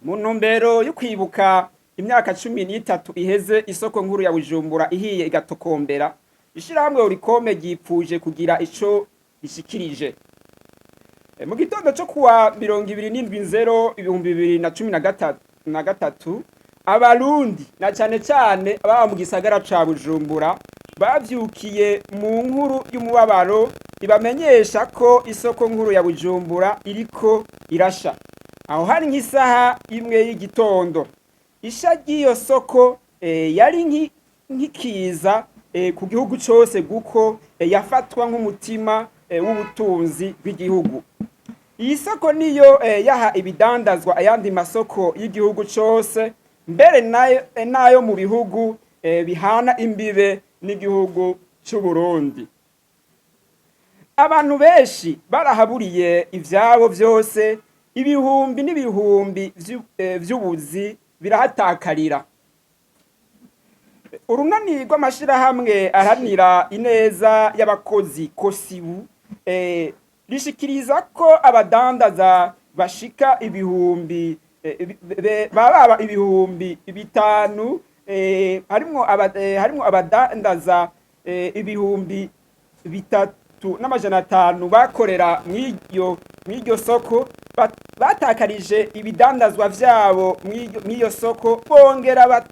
Mu ntumbero yo kwibuka imyaka 13 iheze isoko nkuru ya Bujumbura ihiye igatokombera, ishirahamwe Olucome ryipfuje kugira ico rishikirije. Mu gitondo co kuwa 27 nzero 2013, Abarundi na cane cane ababa mu gisagara ca Bujumbura bavyukiye mu nkuru y'umubabaro ibamenyesha ko isoko nkuru ya Bujumbura iriko irasha. Aho hari nk'isaha 1 y'igitondo. Isha ry'iyo soko yari nk'ikiza ku gihugu cose, guko yafatwa nk'umutima w'ubutunzi bw'igihugu. Iyi soko niyo yaha ibidandazwa ayandi masoko y'igihugu cose, mbere nayo mu bihugu bihana imbibe n'igihugu c'u Burundi. Abantu benshi barahaburiye ivyabo vyose, ibihumbi n'ibihumbi vy'ubuzi birahatakarira. Urunani rw'amashirahamwe aharanira ineza y'abakozi COSYBU rishikiriza ko abadandaza bashika ibihumbi bababa 5000, harimwo abadandaza 3500 bakorera mw'iryo soko batakarije ibidandazwa vyabo mw'iyo soko, bongera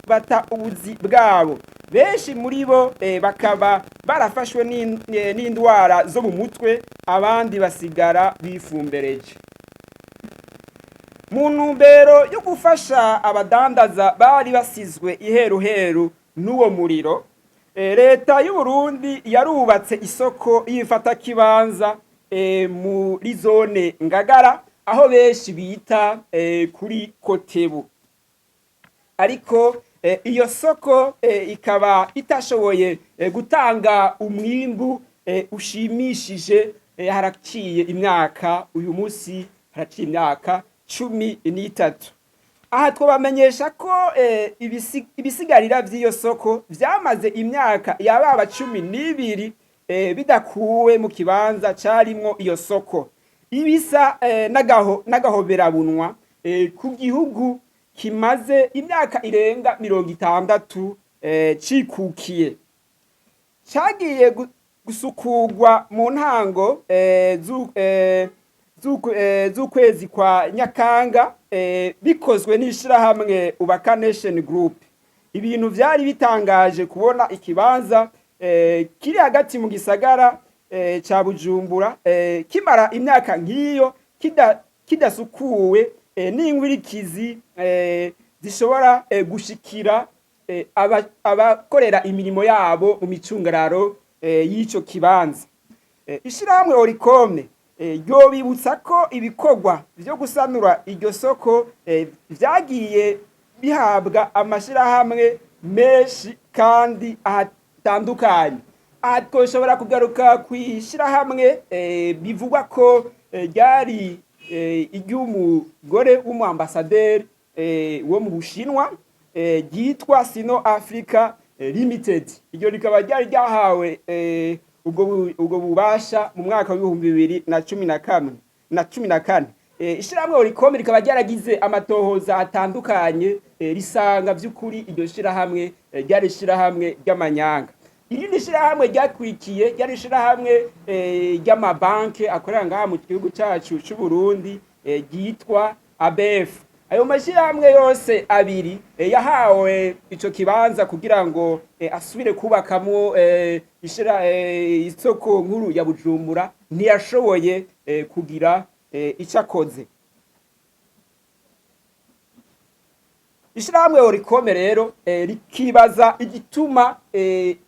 bata ubuzi bwabo. Benshi muri bo bakaba barafashwe n'indwara zo mu mutwe, abandi basigara bifumbereje. Mu ntumbero yo gufasha abadandaza bari basizwe iheruheru n'uwo muriro, leta y'u Burundi yarubatse isoko y'ifatakibanza muri zone Ngagara, aho benshi bita kuri COTEBU. Ariko iyo soko ikaba itashoboye gutanga umwimbu ushimishije. Haraciye imyaka, uyu munsi haraciye imyaka 13. Aha twabamenyesha ko ibisigarira vy'iyo soko vyamaze imyaka yababa 12 bidakuwe mu kibanza carimwo iyo soko, ibisa n'agahoberabunwa ku gihugu kimaze imyaka irenga 60 cikukiye. Cagiye gusukurwa mu ntango z'ukwezi kwa Nyakanga, bikozwe n'ishirahamwe Ubaka Nation Group. Ibintu vyari bitangaje kubona ikibanza kiri hagati mu gisagara ca Bujumbura kimara imyaka nk'iyo kidasukuwe, n'ingwirikizi zishobora gushikira abakorera imirimo yabo mu micungararo y'ico kibanza. Ishirahamwe Olucome ryobibutsa ko ibikorwa vyo gusanura iryo soko vyagiye bihabwa amashirahamwe menshi kandi atandukanye. Aha twoshobora kugaruka kw'ishirahamwe bivugwa ko ryari iry'umugore w'umuambasaderi wo mu Bushinwa, ryitwa Sino Africa Limited. Iryo rikaba ryari ryahawe ubwo bubasha mu mwaka w'2011 na 14. Ishirahamwe Olucome rikaba ryaragize amatohoza atandukanye, risanga vy'ukuri iryo shirahamwe ryari ishirahamwe ry'amanyanga. Irindi shirahamwe ryakurikiye ryari ishirahamwe ry'amabanke akorera ngaha mu gihugu cacu c'u Burundi, ryitwa ABF. Ayo mashirahamwe yose abiri yahawe ico kibanza kugira ngo asubire kubakamwo isoko nkuru ya Bujumbura, ntiyashoboye kugira ico akoze. Ishirahamwe Olucome rero rikibaza igituma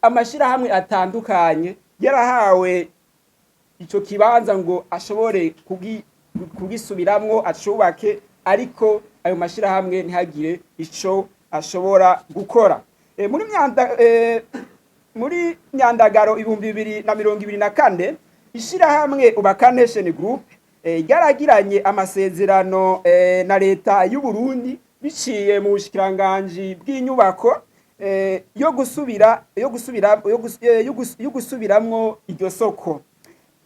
amashirahamwe atandukanye yarahawe ico kibanza ngo ashobore kugisubiramwo acubake, ariko ayo mashirahamwe ntihagire ico ashobora gukora. Muri Myandagaro 2024, ishirahamwe Ubaka Nation Group ryaragiranye amasezerano na leta y'u Burundi biciye mu bushikiranganji bw'inyubako yo gusubira yo gusubira yo gusubiramwo iryo soko,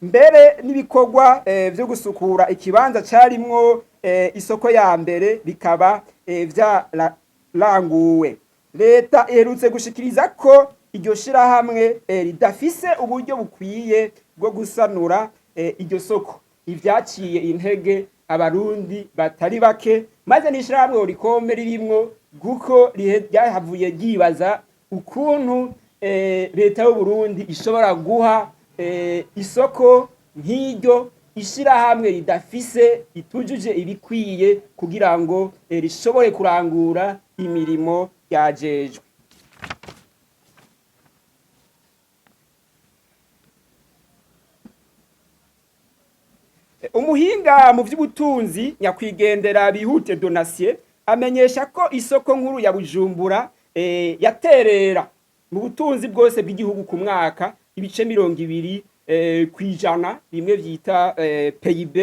mbere n'ibikorwa vyo gusukura ikibanza carimwo. isoko ya mbere bikaba vyararanguwe. Leta iherutse gushikiriza ko iryo shirahamwe ridafise uburyo bukwiye bwo gusanura iryo soko, ivyaciye intege Abarundi batari bake, maze n'ishirahamwe Orikome ririmwo, kuko ryahavuye ryibaza ukuntu leta y'Uburundi ishobora guha isoko nk'iryo ishirahamwe ridafise, itujuje ibikwiye kugira ngo rishobore kurangura imirimo ryajejwe. Umuhinga mu by'ubutunzi nyakwigendera Bihute Donatien amenyesha ko isoko nkuru ya Bujumbura yaterera mu butunzi bwose bw'igihugu ku mwaka ibice 20%, bimwe vyita PIB,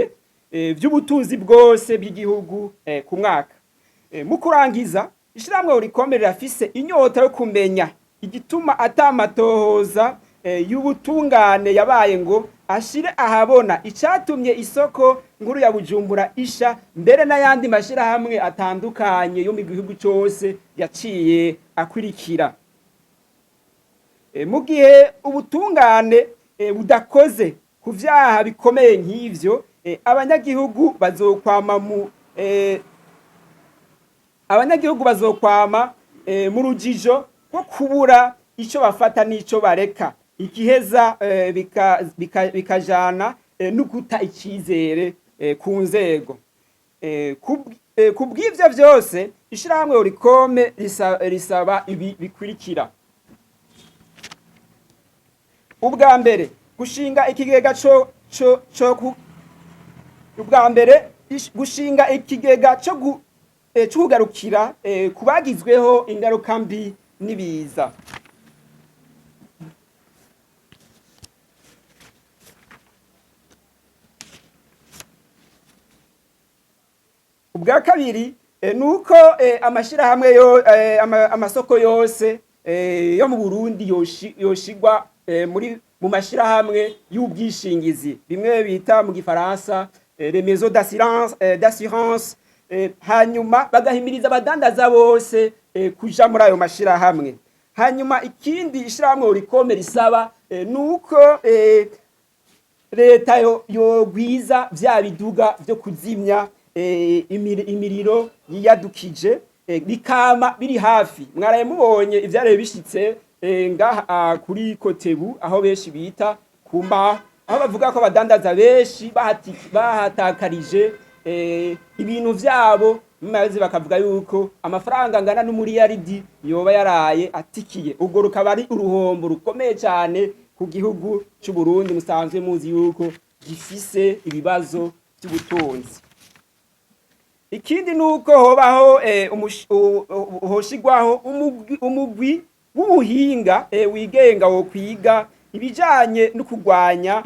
vy'ubutunzi bwose bw'igihugu ku mwaka. Mu kurangiza, ishirahamwe Orikome rirafise inyota yo kumenya igituma atamatohoza y'ubutungane yabaye ngo ashire ahabona icatumye isoko nkuru ya Bujumbura isha, mbere n'ayandi mashirahamwe atandukanye yo mu gihugu cose yaciye akurikira. Mu gihe ubutungane budakoze ku vyaha bikomeye nk'ivyo, abanyagihugu bazokwama mu rujijo rwo kubura ico bafata n'ico bareka, ikiheza bikajana no guta icizere ku nzego. Ku bw'ivyo vyose, ishirahamwe Orikome risaba ibi bikurikira: ubwa mbere, gushinga ikigega co ku ubwa mbere gushinga ikigega co kugarukira kubagizweho ingaruka mbi n'ibiza. Ubwa kabiri nuko amashirahamwe yo amasoko yose yo mu Burundi yoshigwa muri mu mashirahamwe y'ubwishingizi, bimwe bita mu gifaransa les maisons d'assurance, hanyuma bagahimiriza abadandaza bose kuja muri ayo mashirahamwe. Hanyuma ikindi ishirahamwe Orikome risaba nuko leta yogwiza vya biduga vyo kuzimya imiriro yiyadukije, bikama biri hafi. Mwaraye mubonye ivyaraye bishitse ngaha kuri Kotebu, aho benshi bita ku mbaho, aho bavuga ko abadandaza benshi bahatakarije ibintu vyabo, maze bakavuga yuko amafaranga angana n'umuriyaridi yoba yaraye atikiye. Ubwo rukaba ari uruhombo rukomeye cyane ku gihugu c'u Burundi, musanzwe muzi yuko gifise ibibazo by'ubutunzi. Ikindi nuko hobaho hoshigwaho umugwi w'ubuhinga wigenga wo kwiga ibijanye no kurwanya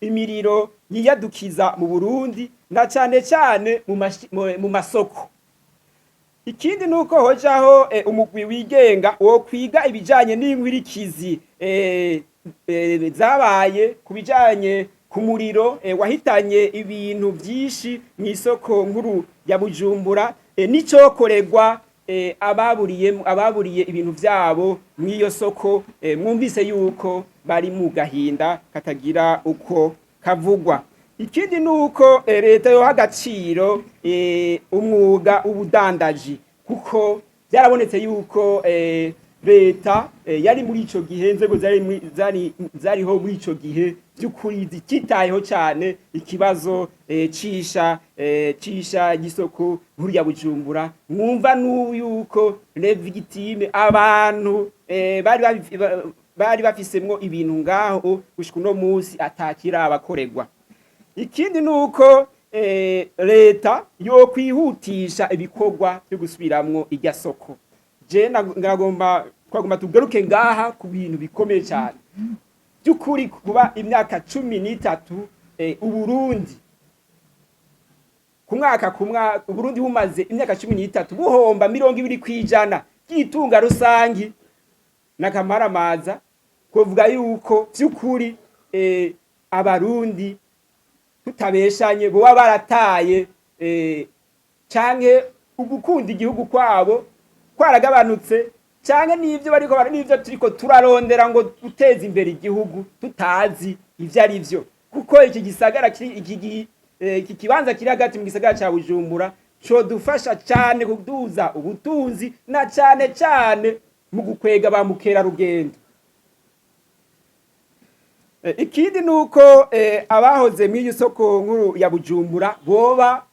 imiriro yiyadukiza mu Burundi, na cane cane mu masoko. Ikindi nuko hojaho umugwi wigenga wo kwiga ibijanye n'inkwirikizi zabaye ku bijanye ku muriro wahitanye ibintu vyinshi mw'isoko nkuru ya Bujumbura, n'icokoregwa ababuriye ibintu vyabo mw'iyo soko. Mwumvise yuko bari mu gahinda katagira uko kavugwa. Ikindi nuko leta yoha agaciro umwuga w'ubudandaji, kuko byarabonetse yuko leta yari muri ico gihe, inzego zariho muri ico gihe by'ukuri zititayeho cyane ikibazo cisha gisoko nkuru ya Bujumbura. Mwumva n'ubu yuko les victimes, abantu bari bafisemwo ibintu ngaho, gushika uno munsi atakira abakoregwa. Ikindi nuko leta yo kwihutisha ibikorwa byo gusubiramwo irya soko. Je nagomba twagomba tugaruke ngaha ku bintu bikomeye cyane by'ukuri. Kuba imyaka 13 Uburundi ku mwaka ku mwaka, Uburundi bumaze imyaka 13 buhomba 20% ry'itunga rusangi n'akamaramaza, kuvuga yuko by'ukuri Abarundi Tutabeshanye, boba barataye canke ugukunda igihugu kwabo kwaragabanutse, canke n'ivyo bariko n'ivyo turiko turarondera ngo guteza imbere igihugu tutazi ivyo ari vyo, kuko iki gisagara kiri iki kibanza kiri hagati mu gisagara ca Bujumbura codufasha cane kuduza ubutunzi, na cane cane mu gukwega ba mukerarugendo. Ikindi nuko abahoze mw'iyi soko nkuru ya Bujumbura boba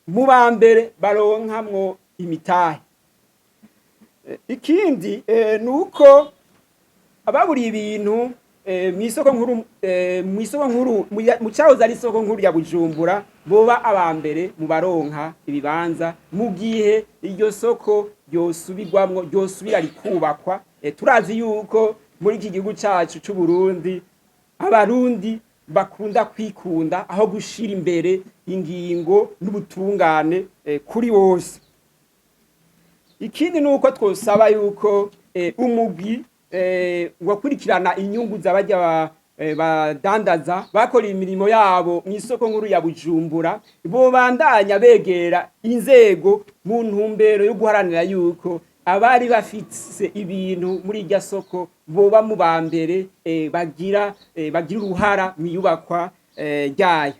mu ba mbere baronkamwo imitahe. Ikindi nuko ababuriye ibintu mw'isoko nkuru, mw'isoko nkuru mu cahoze ari isoko nkuru ya Bujumbura boba aba mbere mu baronka ibibanza mu gihe iryo soko ryosubirwamwo, ryosubira rikubakwa. Turazi yuko muri iki gihugu cacu c'u Burundi Abarundi bakunda kwikunda aho gushira imbere ingingo n'ubutungane kuri bose. Ikindi nuko twosaba yuko umugwi wakurikirana inyungu z'abarya badandaza bakora imirimo yabo mu isoko nkuru ya Bujumbura bobandanya begera inzego mu ntumbero yo guharanira yuko abari bafise ibintu muri irya soko boba mu ba mbere bagira uruhara mu iyubakwa ryayo.